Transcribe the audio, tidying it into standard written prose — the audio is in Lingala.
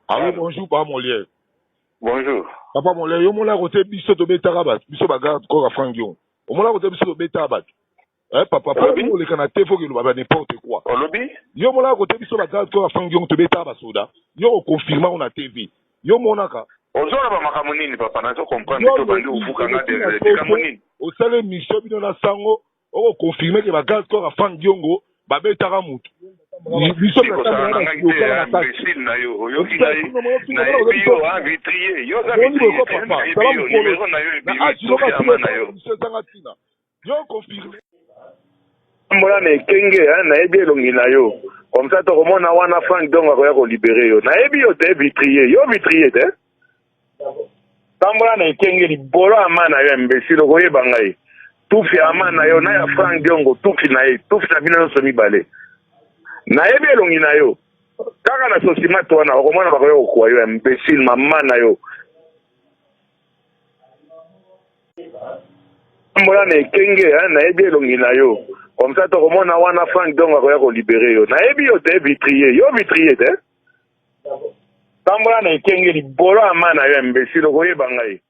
Allo, bonjour papa Molière. Bonjour. Papa Molière, yo mona kote biso tobetaka bato, biso ba garde corps ya Franck Diongo. Omona kote biso tobetaka bato. Eh papa, po Olobi? oleka na te faut que loba n'importe quoi. Olobi? Yo mona kote biso ba garde corps ya Franck Diongo tobetaka basoda. Yo o confirma na TV. Yo monaka. Ozoloba makambo nini papa? Nazo comprendre Yo te obandi lobi kofuka nga oleki na likambo TV nini? osala émission bino na sango oko confirmer que ba garde corps ya Franck Diongo babetaka mutu. Biso Kosala na ngai te imbécile na yo oyoki ngai nayebi yo a vitrier yo oza vitrier te nayebi yo numero na yo ebimi tufi ama na yo. Ezanga ntina yo confirme. Tambola na ekenge nayebi elongi na yo comme ça tokomona wana Franck Diongo akoya kolibere yo nayebi yo te vitrier yo vitrier te tambola na ekenge libolo ya ma na yo imbécile okoyeba ngai tufi ya ma na yo na ya Franck Diongo tufi na ye tufi na bino nyonso mibale nayebi elongi na yo kaka na sosimato wana okomona bakoya kokwa yo imbécile mama na yo. Tambola na ekenge nayebi elongi na yo comme ça tokomona wana Franck Diongo akoya kolibere yo nayebi yo te vitrier yo vitrier te tambola na ekenge libolo ya ma na yo imbécile okoyeba ngai.